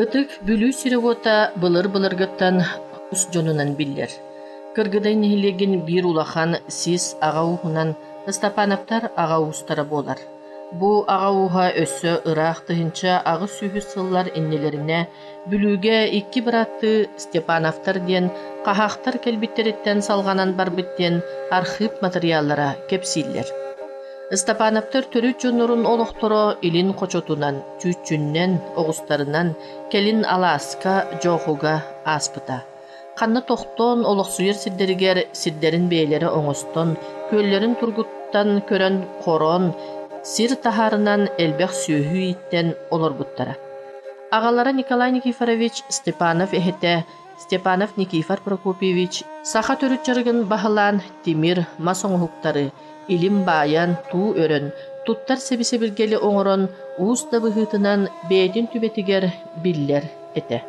Ытык Бүлүү сирэ-уота былыр-былыргыттан ус дьонунан биллэр. Кыргыдай нэһилиэгин биир улахан сис аҕа ууһунан Ыстапаанаптар аҕа уустара буолар. Бу аҕа ууһа өссө ыраах 1800 сыллар иннилэринэ Бүлүүгэ икки бырааттыы Степановтар диэн хаһаахтар кэлбиттэриттэн салҕанан барбыт диэн архыып матырыйааллара кэпсииллэр. Ыстапаанаптар төрүт дьоннорун олохторо илин хочотунан, чүүччүннэн, оҕустарынан, кэлин алааска, Дьоохуга ааспыта. Ханна тохтоон олохсуйар сирдэригэр сирдэрин бэйэлэрэ оҥостон, күөллэрин тургуттан көрөн хорон, сир таһаарынан элбэх сүөһү ииттэн олорбуттара. Аҕалара Николай Никифорович Степанов эһэтэ Степанов Никифор Прокопьевич саха төрүт дьарыгын баһылаан тимир, мас оҥоһуктары, илим баайан, туу өрөн, туттар сэби-сэбиргэли оҥорон уус да быһыытынан бэйэтин түбэтигэр биллэр этэ.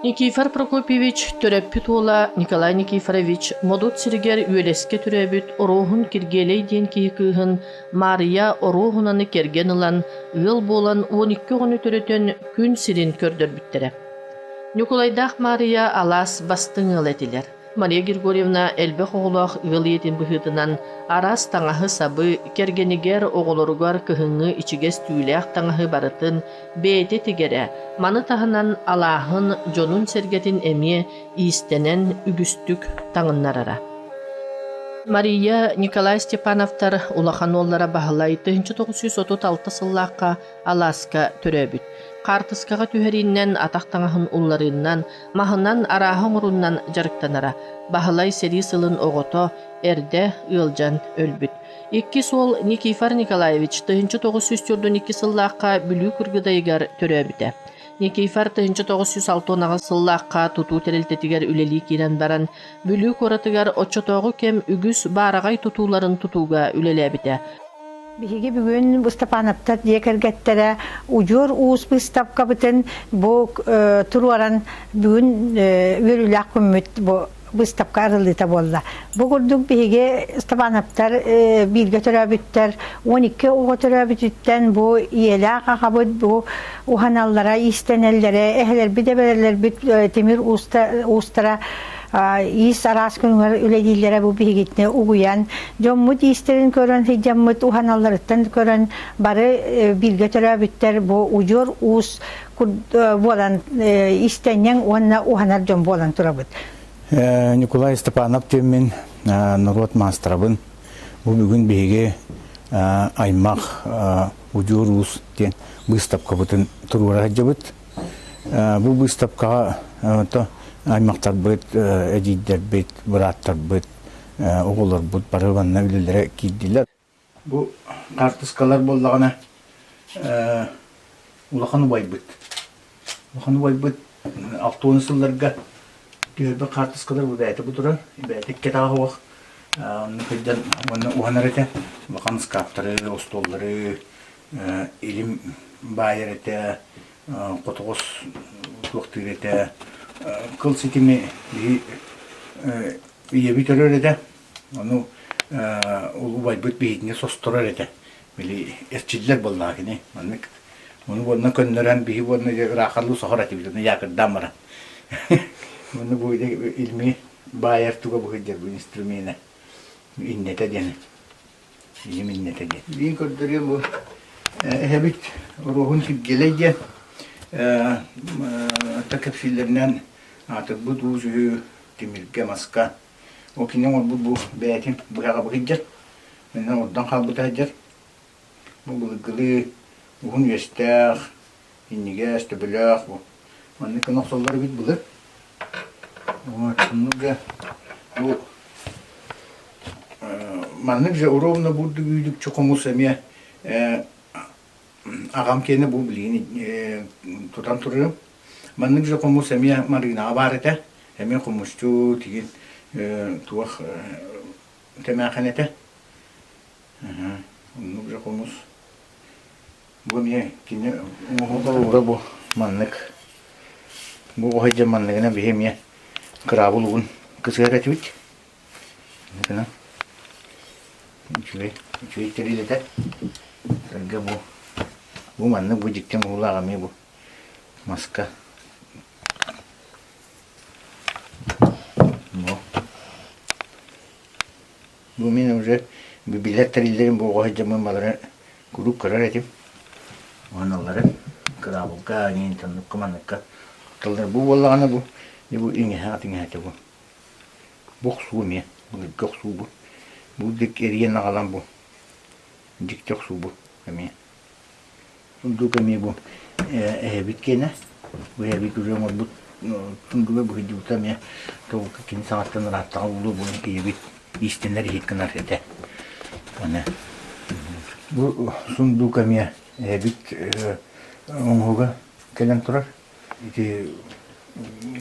Никифор Прокопьевич төрөппүт уола Николай Никифорович Модут сиригэр Үөлэскэ төрөөбүт Оруоһун Киргиэлэй диэн киһи кыыһын Маарыйа Оруоһунаны кэргэн ылан, ыал буолан 12 оҕону төрөтөн күн сирин көрдөрбүттэрэ. Ньукулайдаах Маарыйа алаас бастыҥ ыала этилэр. Мария Григорьевна элбэх оҕолоох ыал ийэтин быһыытынан араас таҥаһы-сабы, кэргэнигэр, оҕолоругар кыһыҥҥы ичигэс түүлээх таҥаһы барытын бэйэтэ тигэрэ, маны таһынан алааһын дьонун-сэргэтин эмиэ иистэнэн үгүстүк таҥыннарара. Мария Николай Степановтар улахан уоллара Баһылай 1936 сыллаахха алааска төрөөбүт. Хаартыскаҕа түһэриинэн, атах таҥаһын улларыыннан, маһынан арааһы оҥоруунан дьарыктанара. Баһылай сэрии сылын оҕото, эрдэ ыалдьан өлбүт. Иккис уол Никифор Николаевич 1942 сыллаахха Бүлүү Кыргыдайыгар төрөөбүтэ. Никифор 1968 сыллаахха тутуу тэрилтэтигэр үлэлии киирэн баран, Бүлүү куоратыгар оччотооҕу кэм үгүс баараҕай тутууларын тутууга үлэлээбитэ. Биһиги бүгүн Ыстапаанаптар дьиэ кэргэттэрэ Удьуор уус быыстапкабытын бу туруоран бүгүн үөрүүлээх күммүт бу быыстапка арыллыыта буолла. Бу курдук биһиги Ыстапаанаптар бииргэ төрөөбүттэр 12 оҕо төрөөбүтүттэн бу ийэлээх аҕабыт бу уһаналлара, иистэнэллэрэ, эһэлэрбит, эбэлэрбит тимир уустара иис араас күнүгэр үлэлииллэрэ бу биһигитини угуйан, дьоммут иистэрин көрөн сылдьаммыт уһаналларыттан көрөн бары бииргэ төрөөбүттэр бу удьуор уус буолан иистэнньэҥ уонна уһанар дьон буолан турабыт. Николай Степанов диэммин норуот маастарабын. Бу бүгүн биһиги аймах удьуор уус диэн быыстапкабытын туруора сылдьабыт. Бу быыстапкаҕа аймахтарбыт, эдьиийдэрбит, бырааттарбыт, оҕолорбут бары манна үлэлэрэ киирдилэр. Бу хаартыскалар буоллаҕына улахан убайбыт. Улахан убайбыт 60 сылларга түһэрбит хаартыскалар бу бэйэтэ бу турар. Бэйэтэ икки атаҕа суох. Онно сылдьан уонна уһанар этэ. Улахан ыскааптары, остуоллары, илим баайар этэ, хотоҕос туохтуур этэ, кыл ситими биһи ийэбит өрөр этэ, ону убайбыт биһигини состорор этэ. Били эрчиллэр буоллаҕа кини маннык ону уонна көннөрөн биһи уонна ыраахалыы соһор этибит ону якордаан баран уонна бу илми баайар туга бу сылдьар бу инструмена иннэтэ диэн Илим иннэтэ диэн. Билигин көрдөрүөм бу эһэбит Оруоһун Киргиэлэй диэн та кэпсииллэринэн аатырбыт уус үһү тимиргэ, маска. Ол кини оҥорбут бу бэйэтин быһаҕа быһыйдьар. Мэннэ ордон хаалбыта сылдьар. Бу былыргылыы уһун үөстээх, иннигэс, төбөлөөх бу. Маннык гына охсоллор эбит былыр. Вот, оннуга бу маннык же ровно бурдук үйдүкчү хомус эмиэ аҕам киэнэ бу билигин тутан турарым. Маннык же хомус эмиэ Марыынаҕа баар этэ. Эмиэ хомусчу тигин туох тэмээхэн этэ. Оннук же хомус. Бу эмиэ кини оҥоһуллара бу маннык. Бу оһойдьон манныгынан биһи эмиэ кыраабыл угун кысыһар этибит. Гынан үчүгэй үчүгэй тэрил этэ. Сэргэ бу бу маннык бу дьикти оҥоһуулаах эмиэ бу. Маска. Бу. Бу мин уже билэр тэриллэрим бу оҕо сылдьаммын балары куруук көрөр этим. Уһаналлары кыраабылга, иҥин манныкка тутталлар. Бу буоллаҕына бу бу иҥэһэ иҥэһэтэ бу. Бу охсуу эмиэ, былыргы охсуу бу. Бу дик эрийэн аҕалан бу дьикти охсуу бу эмиэ. Сундук эмиэ бу эһэбит киэнэ. Бу эһэбит уже оҥорбут сундуга быһыйдыбыта эмиэ тобукка кини саҕаттан ырааттаҕа буолуо бу ийэбит иистэнэр иһит гынар этэ. Аны бу сундук эмиэ эһэбит оҥоһуга кэлэн турар. Ити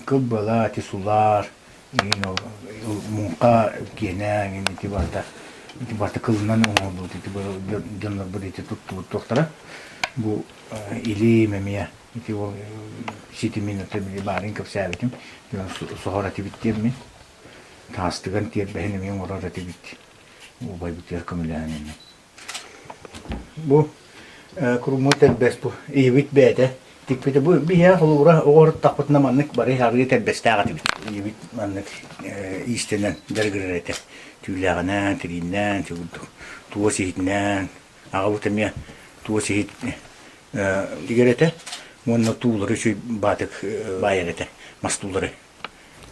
кылбала, ити сулаар, муҥха киэнэ эҥин ити барыта ити барыта кылынан оҥоһуллубут ити дьоннорбут ити туттубут туохтара бу илиим эмиэ ити ол ситимин били баарын кэпсээбитим соһор этибит диэммин таастыган тиэрбэһин эмиэ оҥорор этибит убайбытыгар көмөлөһөн эмиэ Бу курумуу тэлбэс бу ийэбит бэйэтэ тикпитэ. Бу биһиэхэ холобура оҕо маннык бары арыы тэлбэстээх этибит. Ийэбит маннык иистэнэн дьарыгырар этэ. Түүлээҕинэн, тирииннээн, туос иһитинэн. Аҕабыт эмиэ туос иһит тигэр этэ. Уонна туулары үчүгэй баатык баайар этэ, мас туулары.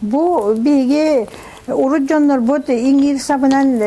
Бу биһиги урут дьоннорбут иҥиир сабынан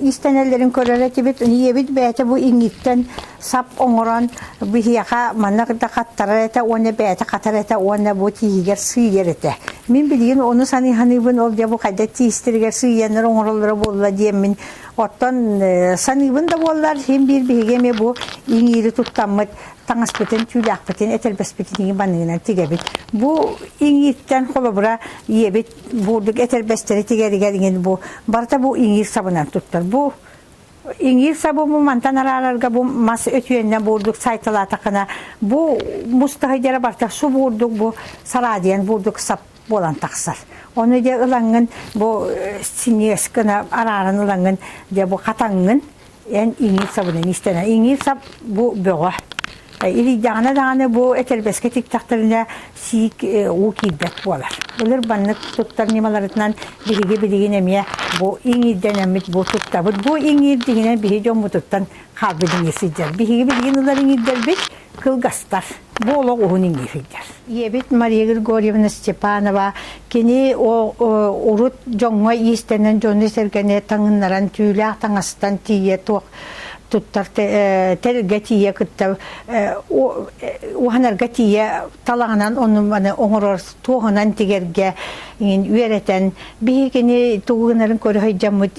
иистэнэллэрин көрөр этибит. Ийэбит бэйэтэ бу иҥииртэн сап оҥорон биһиэхэ манна да хаттарар этэ уонна бэйэтэ хатар этэ уонна бу тииһигэр сыыйар этэ. Мин билигин ону саныы саныыбын ол дьэ бу хайда тиистэригэр сыыйаннар оҥороллоро буолла диэммин оттон саныыбын да буоллар син биир биһиги эмиэ бу иҥиири туттаммыт таҥаспытын, түүлээхпитин, этэрбэспитин баныынан тигэбит. Бу иҥииртэн холобура ийэбит бурдук этэрбэстэри тигэригэр иҥин бу барыта бу иҥиир сабынан туттар. Бу иҥиир сабы бу мантан араарарга бу мас өтүөннэн бурдук сайталаатахына бу мустаһыйдара барыта су бурдук бу сараадыйан бурдук сап буолан тахсар. Ону дьэ ылаҥҥын бу синьиэс гына арааран ылаҥҥын дьэ бу хатаҥҥын Эн иҥиир сабынан истэнэ. Иҥиир сап бу бөҕө. Илийдэҕинэ даҕаны бу этэрбэскэ тиктэхтэринэ сиик уу киирбэт буолар. Былыр баннык туттар ньымаларытынан биһиги билигин эмиэ бу иҥиирдэнэммит бу туттабыт. Бу иҥиир дьиҥинэн биһи дьоммутуттан хаалбыт иҥиир сылдьар. Биһиги билигин ылар иҥиирдэрбит кылгастар. Бу олох уһун иҥиир сылдьар. Ийэбит Мария Григорьевна Степанова кини урут дьоҥҥо иистэнэн дьону-сэргэни таҥыннаран түүлээх таҥастан тиийэ туох туттар тэрилгэ тиийэ кытта уһанарга тиийэ талаҕынан ону маны оҥорор туоһунан тигэргэ үөрэтэн биһигини тугу гынарын көрө сылдьаммыт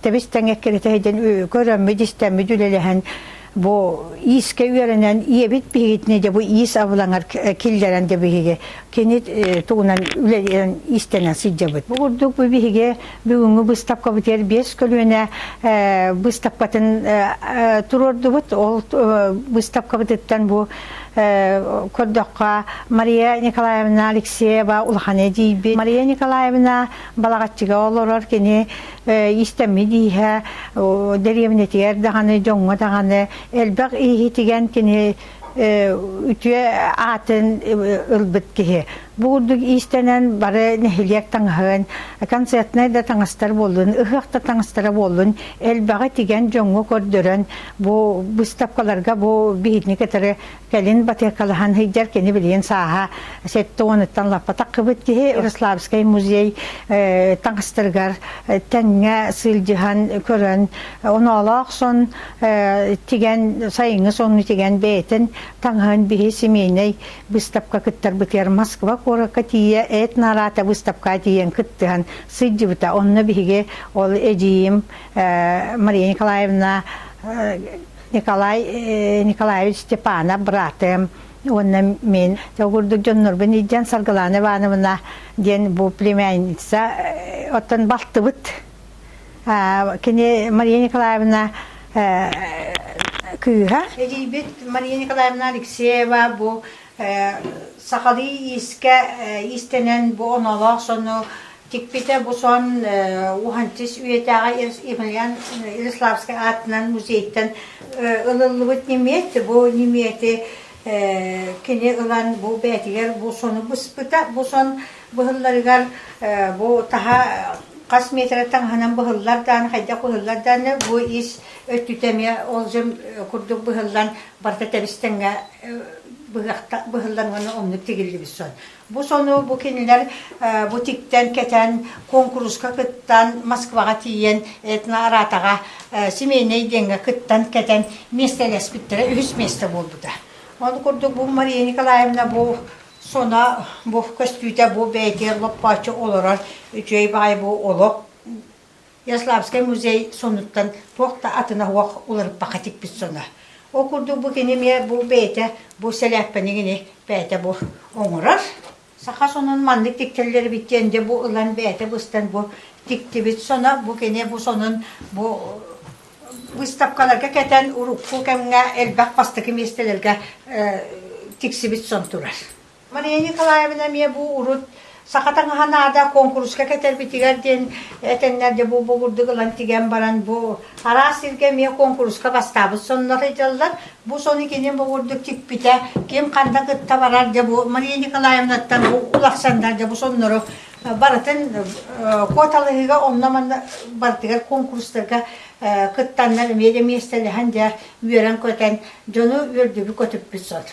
тэбис тэҥ эккирэтэ сылдьан көрөммүт истэммит үлэлэһэн Бу иискэ үөрэнэн ийэбит биһигитинэ дьэ бу иис абылаҥар киллэрэн дьэ биһиги кини тугунан үлэлээн иистэнэн сылдьабыт. Бу курдук бу биһиги бүгүҥҥү быыстапкабытыгар биэс көлүөнэ быыстапкатын туруордубут. Ол быыстапкабытыттан бу көрдөххө Мария Николаевна Алексеева улахан эдьиийбит. Мария Николаевна Балаҕаччыга олорор кини истэммит ииһэ дэриэбинэтигэр даҕаны дьоҥҥо даҕаны элбэх ииһитигэн кини үтүө аатын ылбыт киһи. Бу курдук иистэнэн бары нэһилиэк таҥаһын, концертнай да таҥастар буоллун, ыһыах да таҥастара буоллун элбэҕи тигэн дьоҥҥо көрдөрөн бу быыстапкаларга бу биһигини кытары Кэлин батыаккалаһан сылдьар кини билигин сааһа 70-ыттан лаппа таххыбыт киһи Ярославскай музей таҥастарыгар тэҥҥэ сылдьыһан көрөн оноолоох сон тигэн сайыҥҥы сонну тигэн бэйэтин таҥаһын биһи семейнэй выставка кыттарбытыгар Москва куоракка тиийэ этно-араата выставка тиийэн кыттыһан сылдьыбыта. Онно биһиги ол эдьиийим Мария Николаевна Николай Николаевич Степанов быраатым уонна мин ол курдук дьоннорбун илдьэн Саргылана Ивановна диэн бу племянница оттон балтыбыт кини Мария Николаевна кыыһа эдьиийбит Мария Николаевна Алексеева бу сахалыы иискэ иистэнэн бу онолоох сону Тикпитэ бу сон Уһантис үйэтээҕи Емельян Ярославскай аатынан музейтан ылыллыбыт ньимиэт. Бу ньимиэти кини ылан бу бэйэтигэр бу сону быспыта. Бу сон быһылларыгар бу таһа хас метрэ таҥаһынан быһыллар даҕаны, хайдах быһыллар даҕаны бу ис өттүтэ эмиэ ол дьон курдук быһыллан барыта тэбис-тэҥҥэ быһыллан уонна оннук тигиллибит сон. Бу сону бу кинилэр бу тиктэн кэтэн куонкуруска кыттан Москваҕа тиийэн этно-араатаҕа семейнэй диэҥҥэ кыттан кэтэн миэстэлэспиттэрэ үһүс миэстэ буолбута. Ол курдук бу Мария Николаевна бу соно бу көстүүтэ бу бэйэтигэр лоппооччу олорор үчүгэй баҕайы бу олох Ярославскай музей сонуттан туох да атына суох уларыппакка тикпит соно. Ол курдук бу кини эмиэ бу бэйэтэ бу сэлээппэни кини бэйэтэ бу оҥорор. Саха сонун маннык тиктэллэр эбит диэн дьэ бу ылан бэйэтэ быстан бу тиктибит соно бу кини бу сонун бу выставкаларга кэтэн урукку кэмҥэ элбэх бастакы миэстэлэргэ тиксибит сон турар. Мария Николаевна эмиэ бу урут саха таҥаһа наада куонкуруска кэтэрбитигэр диэн этэннэр дьэ бу бу курдук ылан тигэн баран бу араас сиргэ эмиэ куонкуруска бастаабыт соннор сылдьаллар. Бу сону кини бу курдук тикпитэ ким ханна кытта барар дьэ бу Мария Николаевнаттан бу улахсаннар дьэ бу соннору барытын куоталаһыыга онно-манна барытыгар куонкурустарга кыттаннар эмиэ да миэстэлэһэн дьэ үөрэн-көтөн дьону үөрдүбүт көтүппүт сон.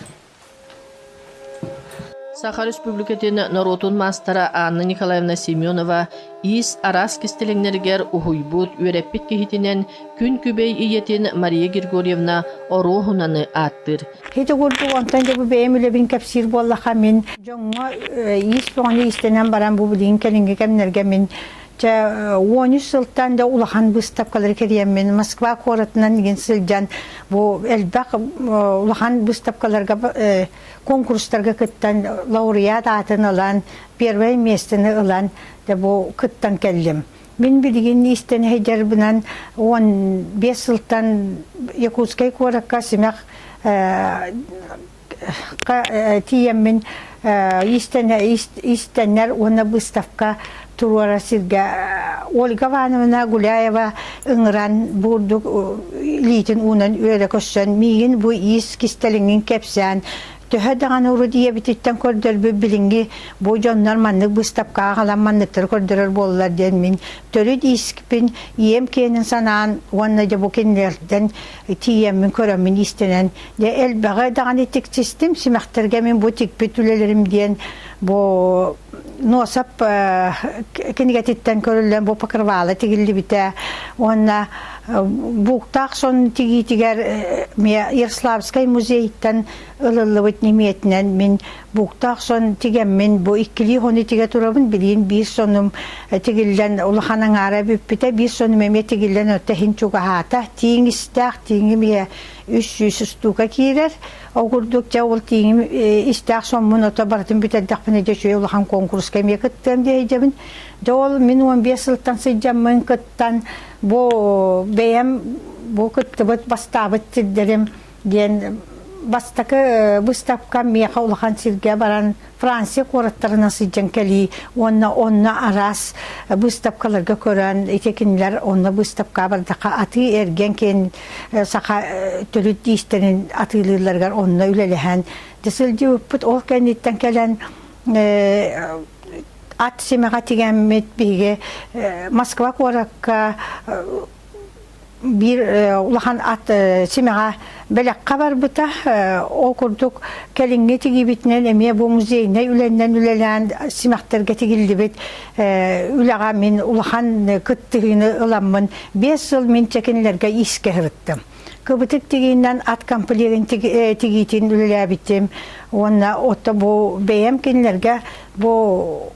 Саха Республикатын норуотун маастара Анна Николаевна Семенова иис араас кистэлэҥнэригэр уһуйбут, үөрэппит киһитинэн күн күбэй ийэтин Мария Григорьевна Оруоһунаны ааттыыр. Ити курдук онтон дьэ бу бэйэм үлэбин кэпсиир буоллаха мин дьоҥҥо иис бөҕөнү иистэнэн баран бу билигин кэлиҥҥи кэмнэргэ мин чэ 13 сылтан да улахан быыстапкалары кэрийэммин Москва куоратынан игин сылдьан бу элбэх улахан быыстапкаларга конкурстарга кыттан лауреат аатын ылан первое местоны ылан да бу кыттан кэллим. Мин билигин иистэн сылдьарбынан 15 сылтан Якутскай куоракка симэх тиийэммин иистэнэр уонна выставка туруора сиргэ Ольга Ивановна Гуляева ыҥыран бурдук илиитин уунан үөрэ көрсөн миигин бу иис кистэлиҥин кэпсээн төһө даҕаны урут ийэбититтэн көрдөрбүт билиҥҥи бу дьоннор маннык быыстапкаҕа аҕалан манныктары көрдөрөр буоллар диэн мин төрүт иискпин ийэм киэнин санаан уонна дьэ бу кинилэртэн тиийэммин көрөммүн иистэнэн дьэ элбэҕи даҕаны тиксистим симэхтэргэ мин бу тикпит үлэлэрим диэн бу Носап кинигэтиттэн көрүллэн бу покрывало тигиллибитэ уонна бууктаах сон тигиитигэр Ярославскай музейтан ылыллыбыт ньимиэтинэн мин бууктаах сон тигэммин бу иккилии хону тигэ турабын билигин биир сонум тигиллэн улахан аҥаара бүппүтэ биир сонум эмиэ тигиллэн өттө иһин чугаһаата тииҥ истээх тииҥим иһэ 300 устуука киирэр Ол курдук дьэ ол тииҥим истээх соммун ото барытын бүтэрдэхпинэ дьэ үчүгэй улахан куонкуруска эмиэ кыттыам диэйдьэбин. Дьэ ол мин 15 сылтан сылдьаммын кыттан бу бэйэм бу кыттыбыт бастаабыт сирдэрим диэн бастакы выставкам миэхэ улахан сиргэ баран Франция куораттарынан сылдьан кэлии уонна онно араас выставкаларга көрөн ити кинилэр онно выставкаҕа бардахха атыы эргиэн киэн саха төрүт иистэрин атыылыылларыгар онно үлэлэһэн дьэ сылдьыбыппыт ол кэнниттэн кэлэн ат симэҕэ тигэммит биһиги Москва куоракка биир улахан ат симэҕэ бэлэххэ барбыта. Ол курдук кэлиҥҥи тигиибитинэн эмиэ бу музейнай үлэннэн үлэлээн симэхтэргэ тигиллибит үлэҕэ мин улахан кыттыһыыны ыламмын 5 сыл мин чэкинилэргэ иискэ сырыттым. Кыбытык тигиинэн ат комплегин тигиитин үлэлээбитим уонна отто бу бэйэм кинилэргэ бу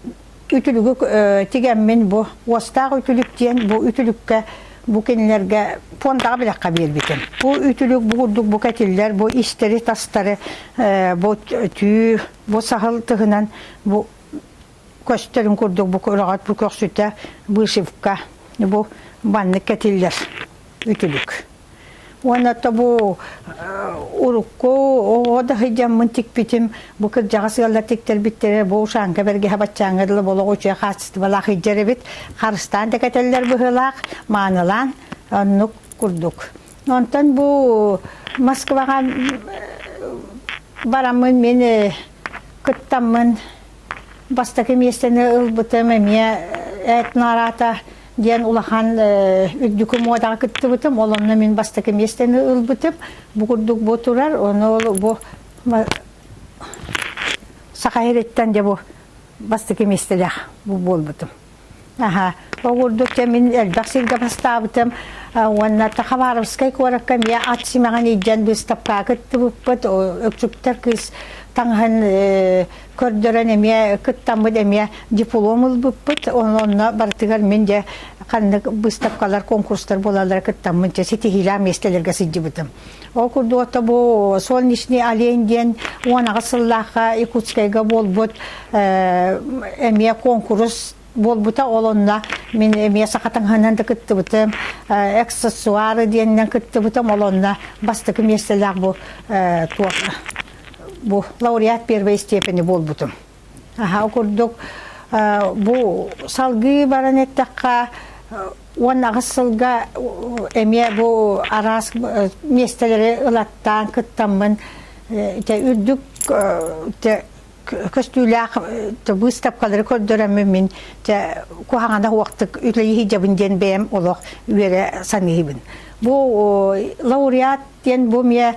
үтүлүгү тигэммин бу уостаах үтүлүк диэн бу үтүлүккэ бу кинилэргэ пуондаҕа билэххэ биэрбитим. Бу үтүлүк бу курдук бу кэтиллэр, бу истэри тастары бу түү, бу саһыл тыһынан бу көстөрүн курдук бу көрөҕөт бу көхсүтэ вышивка бу маннык кэтиллэр үтүлүк. Уонна то бу урукку оҕо да сылдьаммын тикпитим, бу кырдьаҕас ыаллар тиктэрбиттэрэ бу ушанка бэргэһэ баччааҥҥа дылы болоҕу үчүгэй хаачыстыбалаах илдьэр эбит. Харыстаан да кэтэллэр быһыылаах, маанылаан оннук курдук. Онтон бу Москваҕа. бараммын мин кыттаммын бастакы миэстэни ылбытым эмиэ этноарата диэн улахан үрдүкү муодаҕа кыттыбытым. Ол онно мин бастакы миэстэни ылбытым. Бу курдук бу турар. Ону ол бу Саха сириттэн дьэ бу бастакы миэстэлээх бу буолбутум. Аха, ол курдук дьэ мин элбэх сиргэ бастаабытым уонна Хабаровскай куоракка эмиэ ат симэҕин илдьэн быыстапкаҕа кыттыбыппыт. Өксүктэр кыыс таҥаһын көрдөрөн эмиэ кыттаммыт эмиэ диплом ылбыппыт. Онно барытыгар мин дьэ ханнык быыстапкалар, конкурстар буолаллара кыттаммын дьэ ситиһиилээх миэстэлэргэ сылдьыбытым. Ол курдук ото бу Солнечный олень диэн 18 сыллаахха Якутскайга буолбут эмиэ куонкурус буолбута. Ол онно мин эмиэ саха таҥаһынан да кыттыбытым, аксессуары диэнинэн кыттыбытым. Ол онно бастакы миэстэлээх бу туох бу лауреат первой степени буолбутум. Аха курдук бу салгыы баран эттэххэ 18 сылга эмиэ бу араас миэстэлэри ылаттаан кыттаммын ити үрдүк көстүүлээх быыстапкалары көрдөрөммүн мин куһаҕана уохтук үлэлиһидьабын диэн бэйэм олох үөрэ саныыбын. Бу лауреат диэн бу эмиэ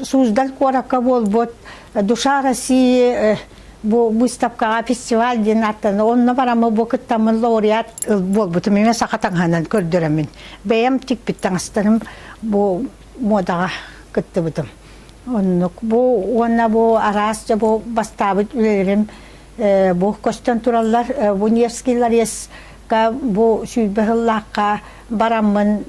Суздаль куоракка буолбут Душа России бу выставкаҕа фестиваль диэн ааттана онно бараммын бу кыттаммын лауреат буолбутум эмиэ саха таҥаһынан көрдөрөммүн бэйэм тикпит таҥастарым бу муодаҕа кыттыбытым оннук бу уонна бу араас дьэ бу бастаабыт үлэлэрим бу көстөн тураллар бу Невский ларецка бу 20 сыллаахха бараммын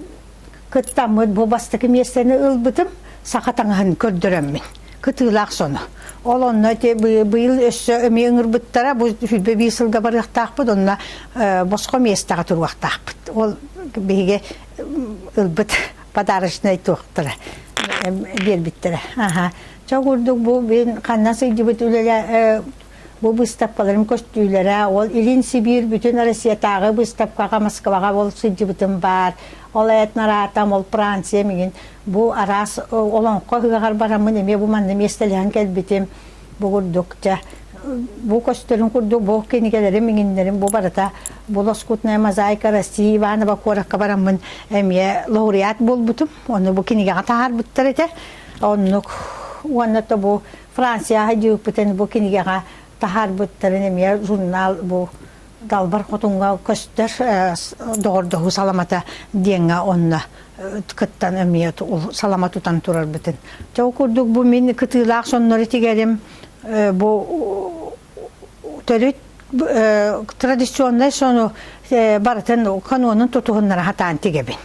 кыттаммыт бу бастакы миэстэни ылбытым саха таҥаһын көрдөрөммүн кытыылаах соно ол онно ити быйыл өссө эмиэ ыҥырбыттара бу 21 сылга барыахтаахпыт онно босхо миэстэҕэ туруохтаахпыт ол биһиги ылбыт подарочнай туохтара биэрбиттэрэ аха чо курдук бу мин ханна сылдьыбыт үлэлэ Бу быыстапкаларым көстүүлэрэ, ол Илин Сибиир бүтүн Россиятааҕы быыстапкаҕа Москваҕа ол сылдьыбытым баар. Ол этноратам, ол Франция мигин бу араас олоҥхо ыһыаҕар бараммын эмиэ бу манна миэстэлэһэн кэлбитим. Бу курдук дьэ бу көстөрүн курдук бу кинигэлэрим иҥиннэрим бу барыта бу лоскутная мозаика России Иванова куоракка бараммын эмиэ лауреат буолбутум. Ону бу кинигэҕэ таһаарбыттар этэ. Оннук уонна то бу Францияҕа дьиэбиппитин бу кинигэҕэ таһаарбыттарын эмиэ журнал бу Далбар Хотуҥҥа көстөр доҕордоһуу саламата диэҥҥэ онно кыттан эмиэ салама тутан турарбытын. Дьэ ол курдук бу мин кытыылаах соннору тигэрим бу төрүт традиционнай сону барытын канонун тутуһуннара хатаан тигэбин.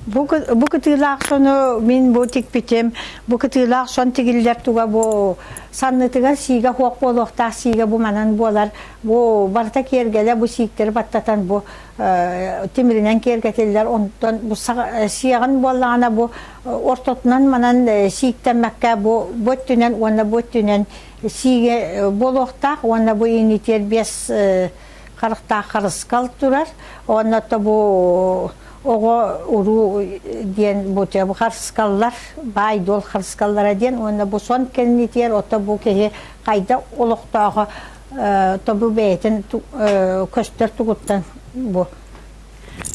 Бу, бу кытыылаах сону мин бу тикпитим, бу кытыылаах сон тигиллэр туга бу саннытыгар сиигэ хуох буолуохтаах сиигэ бу манан буолар. Бу барыта киэргэлэ бу сииктэри баттатан бу тимиринэн киэргэтиллэр. Онтон бу сиэҕин буоллаҕына бу ортотунан манан сииктэммэккэ бу бу өттүнэн уонна бу өттүнэн сиигэ буолуохтаах уонна бу инитиэр биэс харахтаах харыскал турар. Уонна то бу оҕо уруу диэн бу бу харыскаллар баай-дуол харыскаллара диэн уонна бу сон кэннитигэр ото бу киһи хайда олохтооҕо то бу бэйэтин көстөр тугуттан бу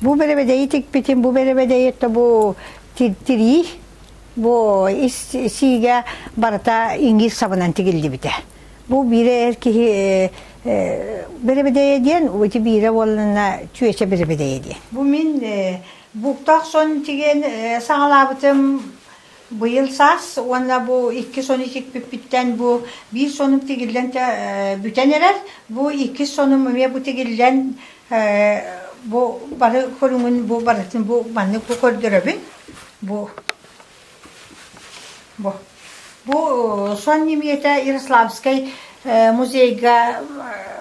бу бэрэбэдэйи тикпитим бу бэрэбэдэйи то бу тирии бу ис сиигэ барыта иҥиир сабынан тигиллибитэ Бу биирэ эр киһи бэрэбэдэйэ диэн, ити биирэ буоллана чүөчэ бэрэбэдэйэ диэн. Бу мин буктаах сон тигэн саҕалаабытым быйыл саас уонна бу икки сону тикпиппиттэн бу биир сонум тигиллэн бүтэн эрэр. Бу иккис сонум эмиэ бу тигиллэн бу бары көрүҥүн бу барытын бу маннык бу көрдөрөбүн. Бу Бу Бу сон ньимиэтэ Ярославскай музейга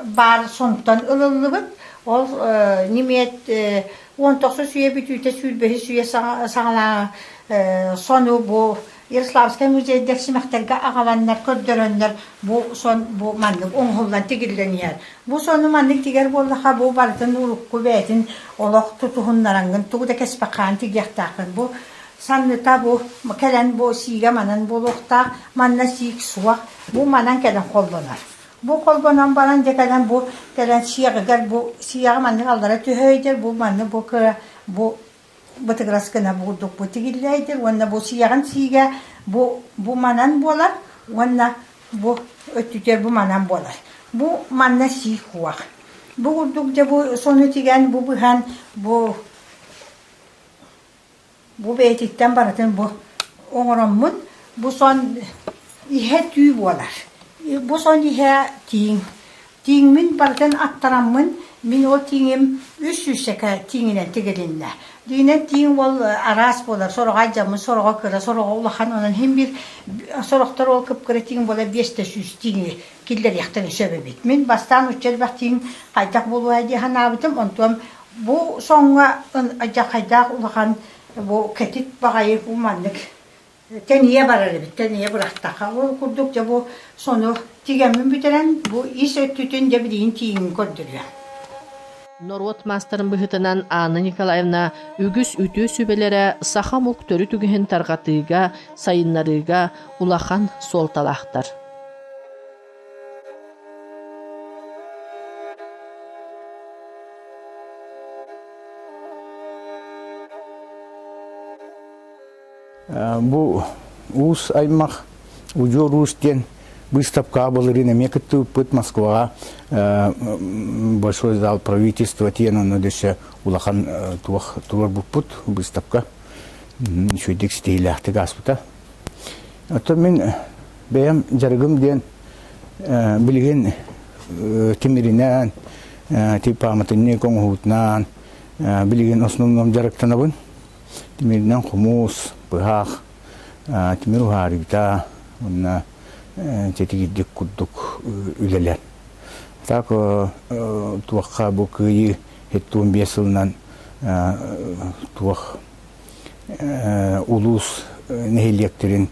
баар сонтон ылыллыбыт. Ол ньимиэт 19 үйэ бүтүүтэ 25 үйэ саҕалааҕы сону бу Ярославскай музейдар симэхтэргэ аҕаланнар көрдөрөннөр бу сон бу маннык оҥоһуллан тигиллэн иһэр. Бу сону маннык тигэр буоллаха бу барытын урукку бэйэтин олох тутуһуннараҥҥын тугу да кэспэххаан тигиэхтээххин. Бу. Санныта бу кэлэн бу сиигэ манан буолуохтаах, манна сиик суох, бу манан кэлэн холбонор. Бу холбонон баран дьэ кэлэн бу кэлэн сиэҕигэр бу сиэҕи маннык аллара түһэ бу маннык бу кыра бу бытыгырас гына курдук бу тигиллээйдир уонна бу сиэҕин сиигэ бу бу манан буолар уонна бу өттүтүгэр бу манан буолар. Бу манна сиик уох. Бу курдук дьэ бу сону тигэн бу быһан бу Бу бэйэтиттэн барытын бу оҥороммун, бу сон иһэ түү буолар. Бу сон иһэ тииҥ. Тииҥмин барытын аттараммын, мин ол тииҥим үс сүүсчэкэ тииҥинэн тигилиннэ. Дьиҥинэн тииҥ ол араас буолар, сороҕо алдьаммыт, сороҕо кыра, сороҕо улахан, онон иһин биир сорохтор ол кып-кыра тииҥ буолар 500 тииҥи киллэриэхтэрин сөп эбит. Мин бастаан учча элбэх тииҥ хайдах буолуой дии санаабытым, онтуом Бу соҥҥо алдьархайдаах улахан бу кэтит баҕайы бу маннык тэнийэ барар эбит, тэнийэ бырахтахха. Ол курдук дьэ бу сону тигэммин бүтэрэн бу ис өттүтүн дьэ билигин тииҥин көрдөрүө. Норуот маастарын быһыытынан Анна Николаевна үгүс үтүө сүбэлэрэ саха омук төрүт үгэһин тарҕатыыга, сайыннарыыга улахан суолталаахтар. Бу уус аймах Удьуор уус диэн быыстапкаҕа былырыын эмиэ кыттыбыппыт Москваҕа Большой зал правительства диэн онно дөссө улахан туох туруорбуппут быыстапка үчүгэйдик ситиһиилээхтик ааспыта. Оттон мин бэйэм дьарыгым диэн билигин тимиринэн, тип пааматынньык оҥоһуутунан билигин основном дьарыктанабын. Тимиринэн хомус, быһах, тимир уһаарыыта уонна тэтигирдик курдук үлэлэр. Так туохха бу кыайыы 75 сылынан туох улуус нэһилиэктэрин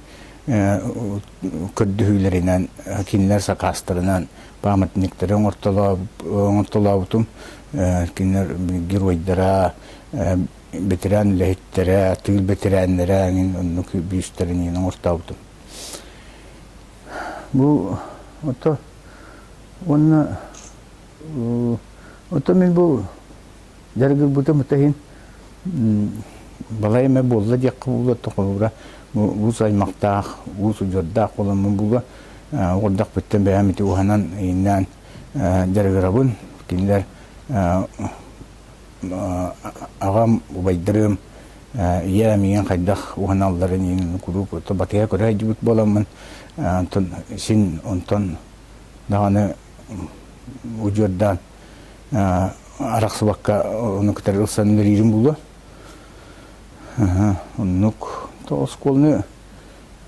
көрдөһүүлэринэн, кинилэр сакаастарынан памятниктары оҥортолообутум. Кинилэр геройдара, бэтэрээн үлэһиттэрэ, тыыл бэтэрээннэрэ эҥин оннук бүүстэрин иһин оҥортообутум. Бу ото уонна ото мин бу Дьарыгырбытым иһин балай эмэ буолла диэххэ буолуо, холобура уус аймахтаах, уус удьуордаах буоламмын буолуо, оҕордохпуттан бэйэм ити уһанан ииннээн дьарыгырабын. Кинилэр аҕам, убайдарым, ийэм миигин хайдах уһаналларын иин куруук батыһа көрө сылдьыбыт буоламмын, онтон син онтон даҕаны удьуордаан арахсыбакка ону кытары ылсан үлэлиирим буолуо. Оннук оскуоланы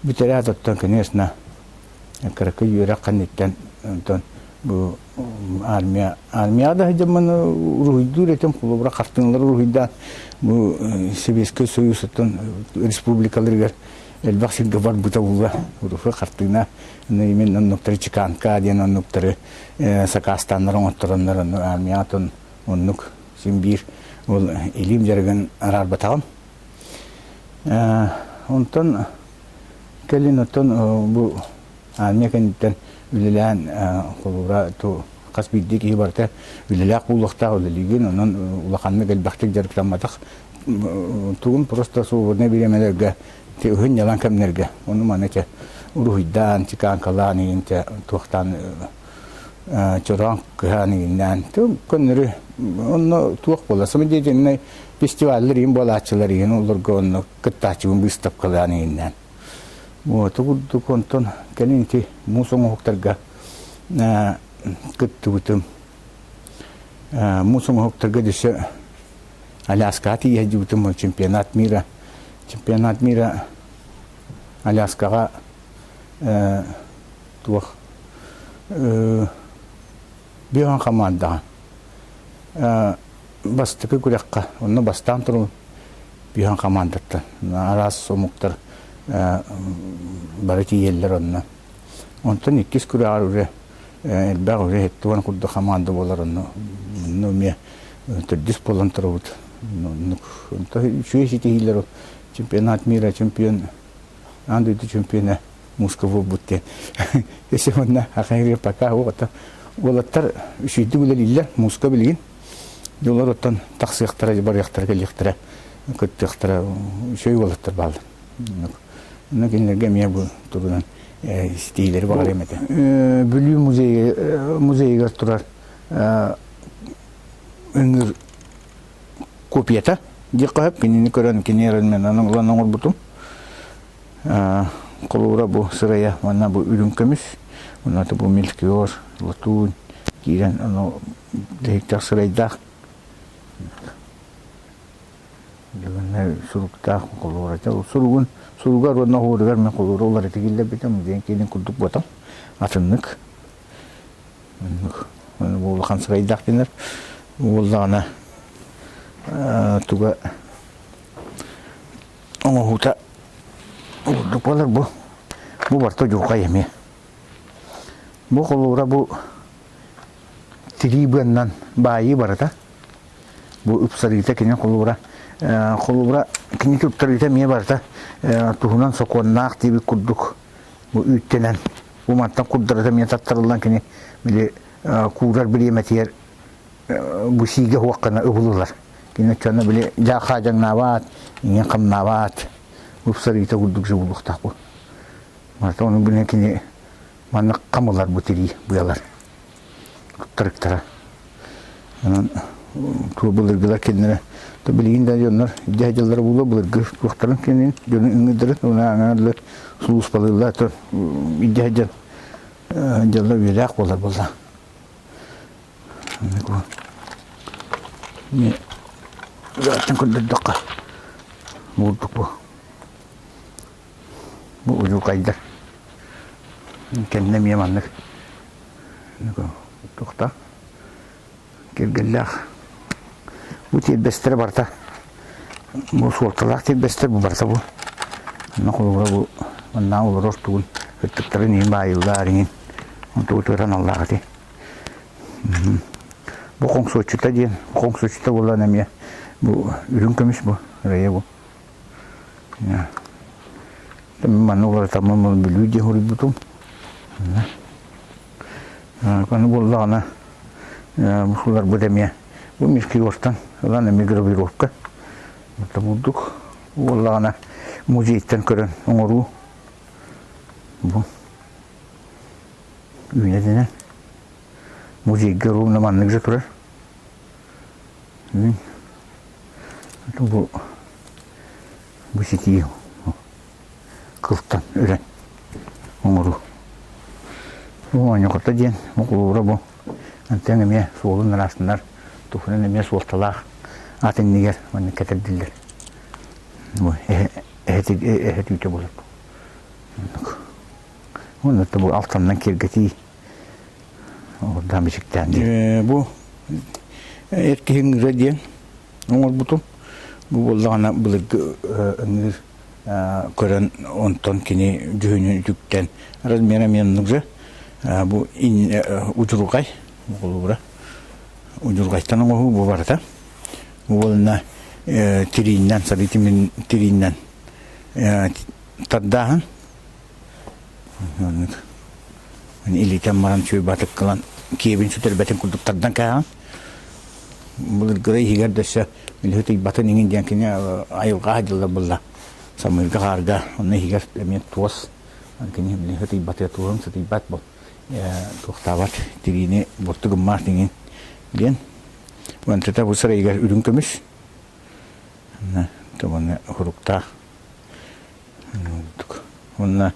бүтэрээт оттон, конечно, кыракый үөрэх кэнниттэн онтон бу армия армияҕа да сылдьаммын уруһуйдуур этим, холобура хартыыналары уруһуйдаан бу Сэбиэскэй Союз оттон республикаларыгар элбэх сиргэ барбыта буолла уруһуй хартыына именно оннуктары чеканка диэн оннуктары сакаастааннар оҥоттороннор ону армияҕа отон оннук син биир ол илиим дьарыгын араарбатаҕым. Онтон кэлин оттон бу армия кэнниттэн үлэлээн холобура ту хас биирдии киһи барыта үлэлээх буолуохтаах үлэлиигин онон улаханнык элбэхтик дьарыктамматах тугун просто свободнай бириэмэлэргэ уһун ньалаҥ кэмнэргэ ону маны чэ уруһуйдаан чеканкалаан игин чэ туохтаан чороон кыһаан игиннээн көннөрү онно туох буолар самодеятельнай фестиваллар игин буолааччылар игин олорго онно кыттааччыбын быыстапкалаан игиннээн вот курдук онтон кэлин ити муус оҥоһуктарга кыттыбытым муус оҥоһуктарга дөссө Аляскаҕа тиийэ сылдьыбытым чемпионат мира чемпионат мира Аляскаҕа туох биохан хамаандаҕа бастакы күрэххэ онно бастаан турун биохан хамаандаттан араас омуктар бары тиийэллэр онно онтон иккис күрэҕэр уже элбэх уже 70 курдук хамаанда буолар онно онно эмиэ төрдүс буолан турабыт. Оннук. Онто үчүгэй ситиһиилэр. Чемпионат мира чемпион, аан дойду чемпиона мууска буолбут диэн. Если онно ахайры пока оҕото уолаттар үчүйдүк үлэлииллэр мууска билигин. Дьоллор оттон тахсыахтара, барыахтара, кэлиэхтэрэ, кыттыахтара үчүгэй уолаттар бааллар. Онно кинилэргэ эмиэ бу тугунан истиилэри баҕарыам этэ. Бүлүү музейыгар турар ыҥыр копията диэххэ сөп. Кинини көрөн, кини эрэн ылан оҥорбутум. Холобура бу сырайа уонна бу үрүҥ көмүс, уонна бу мельхиор, латунь киирэн ону дэһиктээх сырайдаах Бүгүннэр суруктаах холуура. Суругун суругар уонна оһуоругар мен холуура уларыта киллэрбитим. Диэн киинин курдук ботом. Атыннык. Оннук. Бу улахан сырайдаах дэнэр. Уоллаҕына туга оҥоһуута курдук буолар бу. Бу барта дьуухай эмиэ. Бу холуура бу тирии быаннан баайыы барыта. Бу ыпсарыыта кини холобура холобура кини туттарыыта эмиэ барыта туһунан сокуоннаах диэбит курдук бу үүттэнэн бу мантан курдарыта эмиэ таттарыллан кини били куурар бириэмэтигэр бу сиигэ хуоххана ыбылылар. Кини оччоно били дьаахаадьаҥнаабат, иҥин хамнаабат, ыпсарыыта курдук жыбыллыахтаах бу. Барыта ону били кини маннык хамылар бу тирии быалар. Туттарыктара. Онон туох былыргылар кинилэрэ то билигин да дьоннор дьэ дьыллара буолуо былыргы туохтарын кинин дьону ыҥырдарын уна аҥаарлар сулууспалыыллар то илдьэ сылдьан дьылла үйэлээх буолар буолла. Аттан көрдөрдөххө буурдук бу. Бу удьуукайдар. Кэннэ эмиэ маннык туохта киргэллээх. Бу тиэрбэстэрэ барыта бу суолталаах тиэрбэстэр бу барыта бу. Онно холобура бу манна олорор тугун ыттыктарын иһин баайыллар иҥин онтугутугар аналлаах ити. Бу хоҥсуоччута диэн хоҥсуоччута буолан эмиэ бу үрүҥ көмүс бу ырайа бу. Манна уларытаммын Бүлүү диэн суруйбутум. Аны буоллаҕына бу эмиэ бу мискиортан ылан эмиэ гравировка. Бурдук буоллаҕына музейтан көрөн оҥоруу бу үүнэтинэн музейга ровно маннык же турар. Бу бу ситии кылтан үрэн оҥоруу. Бу оонньоҕото диэн оҕолуура бу антан эмиэ суолун ыраастынар туһунан эмиэ суолталаах ат иннигэр маннык кэтэрдиллэр. Бу эһэ эһэ түүтэ буолар. Онно бу алтаннан киэргэтии Ордаан бичиктээн диэн. Бу эр киһи ыҥыыра диэн оҥорбутум. Бу буоллаҕына былыргы ыҥыыр көрөн онтон кини дьүһүнүн үтүктэн размера эмиэ же бу удьурҕай холобура удьурҕайтан оҥоһуу бу барыта уонна тирииннэн сарыы тирииннэн тардааһын Оннук. Илиитэн баран үчүгэй батыккылан киэбин сүтэрбэтин курдук тардан кээһэн. Былыргыра иһигэр да өссө үлэһит ыйбатын иҥин диэн кини айылҕа дьылла булла. Самыырга хаарга онно иһигэр эмиэ туос кини үлэһит ыйбатыга туоһун сытыйбат бу туохтаабат тириини буорту гыммаат иҥин диэн. Уонтата бу сырайыгар үрүҥ көмүс. Уонна хуруктаах Уонна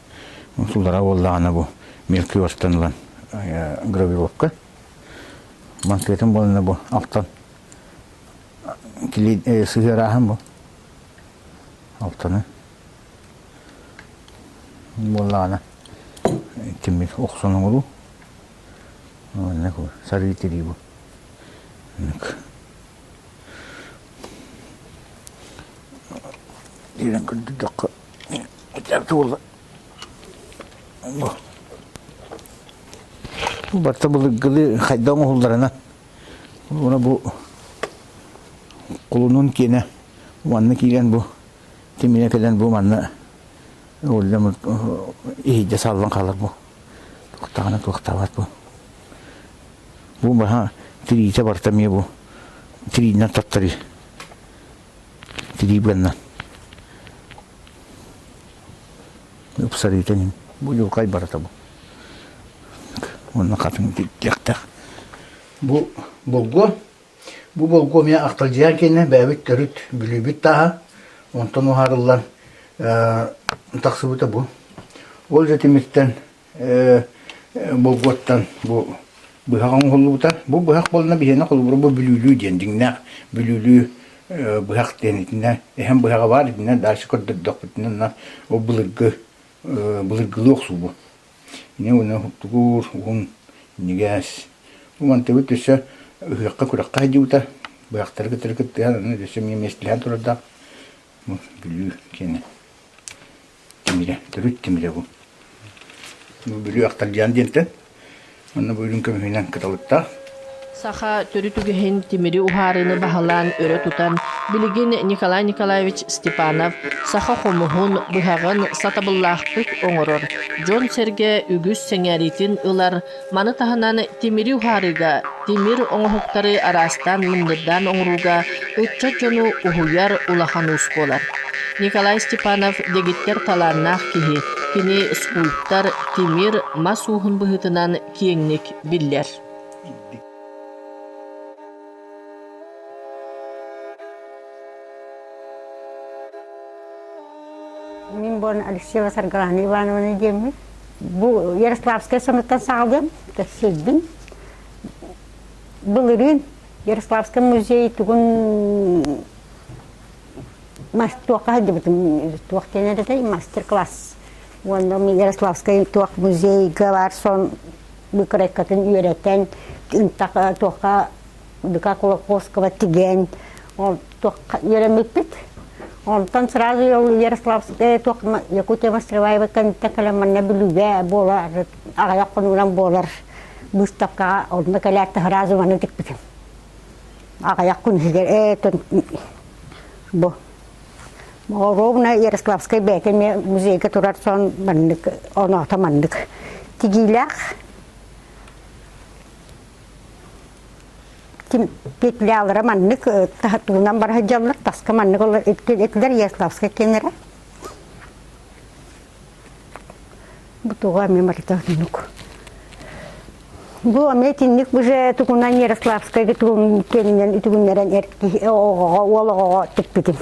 сулара буоллаҕына бу мелкий уостан ылан гравировка. Мантыатын буолана бу алтан сыһыарааһын бу алтаны буоллаҕына тимир охсон оҥоруу сарыы тирии бу Киирэн көрдөрдөххө буолла. Бу барыта былыргылыы хайдах оҥоһулларынан уонна бу кулунун киэнэ уонна киирэн бу Тимирэ кэлэн бу манна Уллам иһийдэ саллан хаалар бу. Туохтаҕына туохтаабат бу. Бу баһа тириитэ барыта эмиэ бу тириинэн таттарыы. Тирии быаннан. Ыпсарыыта бу дьулкай барыта бу. Уонна хатыҥ тиэхтээх. Бу болгуо Бу болгуо эмиэ ахталдьыйан кэннэ бэйэбит төрүт Бүлүүбүт тааһа, онтон уһаарыллан тахсыбыта бу. Ол дьэ тимиртэн болгуоттан бу быһах оҥоһуллубута. Бу быһах буолна биһиэнэ холобура бу Бүлүүлүү диэн дьиҥнээх Бүлүүлүү быһах диэн итиннэ эһэм быһаҕа баар итиннэ дальше көрдөрдөхпүтүнэ ол былыргы былыргылыы охсуу бу. Ини уонна тугуур уһун ньигэс. Бу мантыбыт өссө ыһыахха күрэххэ сылдьыбыта. Быһахтары кытары кыттыһан аны өссө эмиэ миэстэлэһэн турардаах. Бу Бүлүү киэнэ тимирэ, төрүт тимирэ бу. Бу Бүлүү Ахталдьаан диэнтэн. Онно бу үрүҥ көмүһүнэн кыталыктаах. Саха төрүт үгэһин тимири уһаарыыны баһылаан өрө тутан, билигин Николай Николаевич Степанов саха хомуһун, быһаҕын сатабыллаахтык оҥорор, дьон-сэргэ үгүс сэҥээриитин ылар, маны таһынан тимири уһаарыыга, тимир оҥоһуктары араастаан мындырдаан оҥорууга ыччат дьону уһуйар улахан уус буолар. Николай Степанов дэгиттэр талааннаах киһи, кини скульптор, тимир, мас ууһун быһыытынан киэҥник биллэр. Мин буон Алексеева Саргылана Ивановна диэммин. Бу Ярославскай сонуттан саҕалыам, кэпсиирбин. Былырыын Ярославскай музей тугун туохха сылдьыбытым, туох диэн этэй, мастер-класс. Уонна Ярославскай туох музейга баар сон быкырайкатын үөрэтэн, туохха Дыка Кулаковского тигэн, ол туохха үөрэммиппит. Онтон сразу Ярославская туох Якутия Мастероваева кэнниттэн кэлэн манна Бүлүүгэ буолар, аҕыйах хонугунан буолар быыстапкаҕа онно кэлээт сразу маны тикпитим. Аҕыйах күн иһигэр ээ бу Ровно Ярославскай бэйэтэ эмиэ музейга турар сон маннык оноото маннык тигиилээх петлялара маннык тугунан бара сылдьаллар таска маннык этилэр Ярославскай киэннэрэ Бу туга эмиэ барыта оннук. Бу эмиэ итинник уже тугунан Ярославскайга тугун кэннинэн үтүгүннэрэн эр киһи оҕоҕо уол оҕоҕо тикпитим.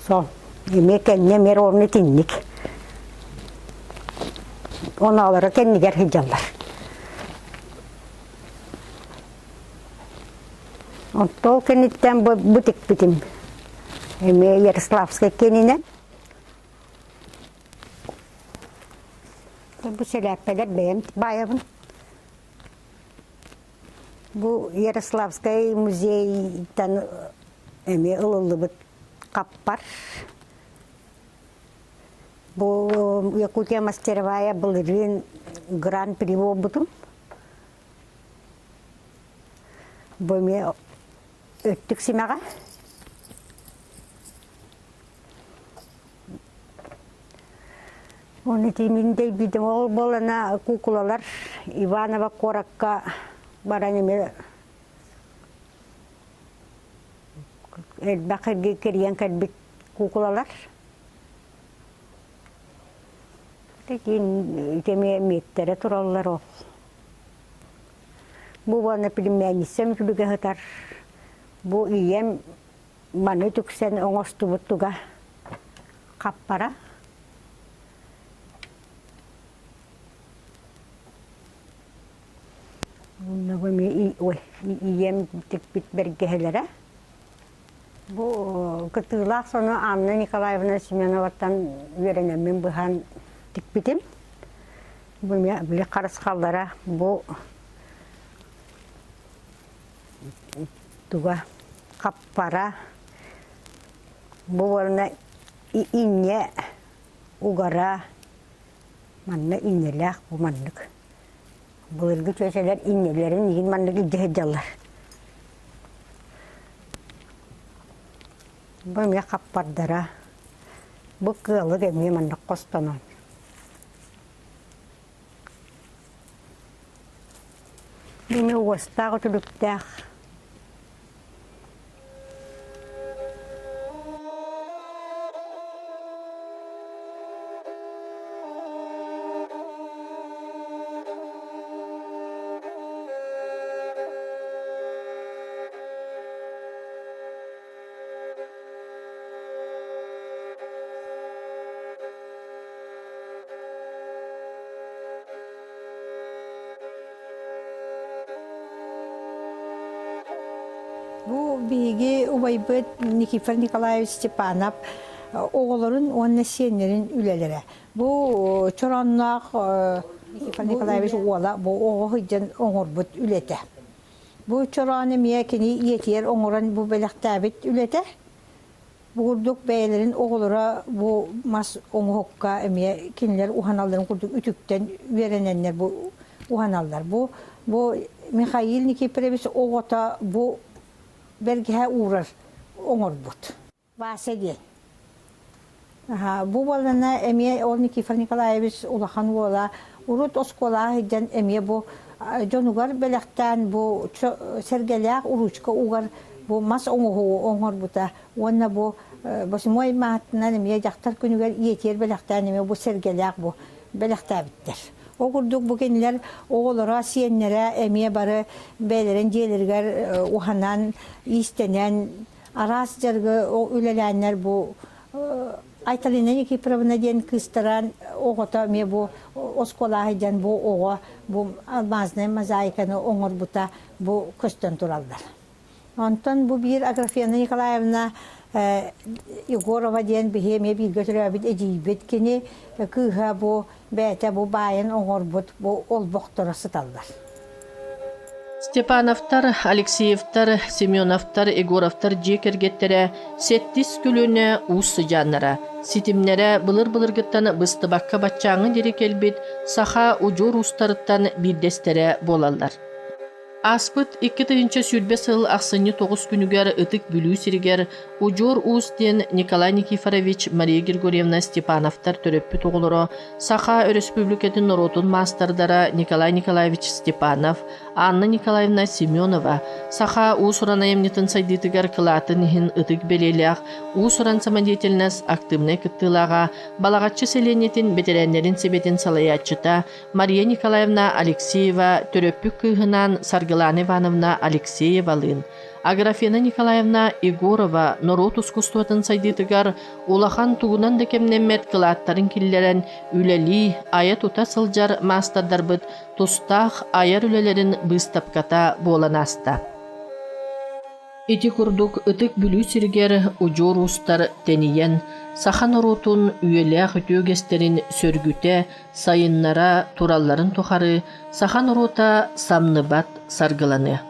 Сол эмиэ кэннэ эмиэ ровно итинник. Оноолоро кэннигэр сылдьаллар. Оттол кэнниттэн бу, бу тикпитим. Эмиэ Ярославскай кэнинэн. Бу сэлээппэлэр бэйэм баайабын. Бу Ярославскай музейтан эмиэ ылыллыбыт хаппар. Бу Якутия мастеровая былырыын гран-при буолбутум. Бу эмиэ өттүк симэҕэ. Оны тимин дэйбитим ол буолана куукулалар Иваново куоракка баран эмиэ элбэх кирийэн кэлбит куукулалар. Такин эмиэ миэттэрэ тураллар ол. Бу уонна племянницам үтүлүгэ сытар. Бу ийэм Маны түксэн оҥостубут туга хаппара. Ой, ийэм тикпит бэргэһэлэрэ. Бу кытыылаах сону Анна Николаевна Семеноваттан үөрэнэммин быһан тикпитим. Бу эмиэ били харысхаллара бу туга хаппара бу уонна инньэ угара манна инньэлээх бу маннык былыргы чүөчэлэр инньэлэрин иһин маннык илдьэ сылдьаллар бу эмиэ хаппардара. Бу кыалык эмиэ маннык хостонон. Бу уостаах үтүлүктээх. Бу биһиги убайбыт Никифор Николаевич Степанов оҕолорун уонна сиэннэрин үлэлэрэ. Бу чороонноох Никифор Николаевич уола бу оҕо сылдьан оҥорбут үлэтэ. Бу чороон эмиэ кини ийэтигэр оҥорон бу бэлэхтээбит үлэтэ. Бу курдук бэйэлэрин оҕолоро бу мас оҥоһукка эмиэ кинилэр уһаналларын курдук үтүктэн үөрэнэннэр бу уһаналлар. Бу бу Михаил Никифорович оҕото бу бэргэһэ уурар оҥорбут. Вася диэн. Бу буоллана эмиэ ол Никифор Николаевич улахан уола урут оскуолаҕа сылдьан эмиэ бу дьонугар бэлэхтээн бу сэргэлээх уруучка угар бу мас оҥоһугу оҥорбута уонна бу восьмой маатынан эмиэ дьахтар күнүгэр ийэтигэр бэлэхтээн эмиэ бу сэргэлээх бу бэлэхтээбиттэр. Ол курдук бу кинилэр оҕолоро, сиэннэрэ эмиэ бары бэйэлэрин дьиэлэригэр уһанан, иистэнэн араас дьарыгы үлэлээннэр бу Айталина Никифоровна диэн кыыстара оҕото эмиэ бу оскуолаҕа сылдьан бу оҕо бу алмазная мозаиканы оҥорбута бу көстөн тураллар. Онтон бу биир Аграфена Николаевна Егорова диэн биһи эмиэ бииргэ төрөөбүт эдьиийбит кини кыыһа бу бэйэтэ бу баайын оҥорбут бу олбохторо сыталлар. Степановтар, Алексеевтар, Семеновтар, Егоровтар дьиэ кэргэттэрэ сэттис көлүөнэ уус сыдьааннара, ситимнэрэ былыр-былыргыттан быстыбакка баччааҥҥы диэри кэлбит саха удьуор уустарыттан биирдэстэрэ буолаллар. Ааспыт 2020 сыл ахсынньы 9 күнүгэр Ытык Бүлүү сиригэр Удьуор Уус диэн Николай Никифорович, Мария Григорьевна Степановтар төрөппүт оҕолоро Саха Өрөспүүбүлүкэтин норуотун маастардара Николай Николаевич Степанов, Анна Николаевна Семенова саха уус-уран айымньытын сайдыытыгар кылаатын иһин ытык бэлиэлээх уус-уран самодеятельность актыыбынай кыттыылааҕа Балаҕаччы сэлиэнньэтин бэтэрээннэрин сэбиэтин салайааччыта Мария Николаевна Алексеева төрөппүт кыыһынаан Саргылаана Ивановна Алексеевалыын, Аграфена Николаевна Егорова норуот ускуустубатын сайдыытыгар улахан тугунан да кэмнэммэт кылааттарын киллэрэн үлэлии, айа-тута сылдьар маастардарбыт тустаах айар үлэлэрин быыстапката буолан ааста. Ити курдук Ытык Бүлүү сиригэр удьуор уустар тэнийэн, саха норуотун үйэлээх үтүө үгэстэрин сөргүтэ, сайыннара туралларын тухары саха норуота самныбат саргыланыа.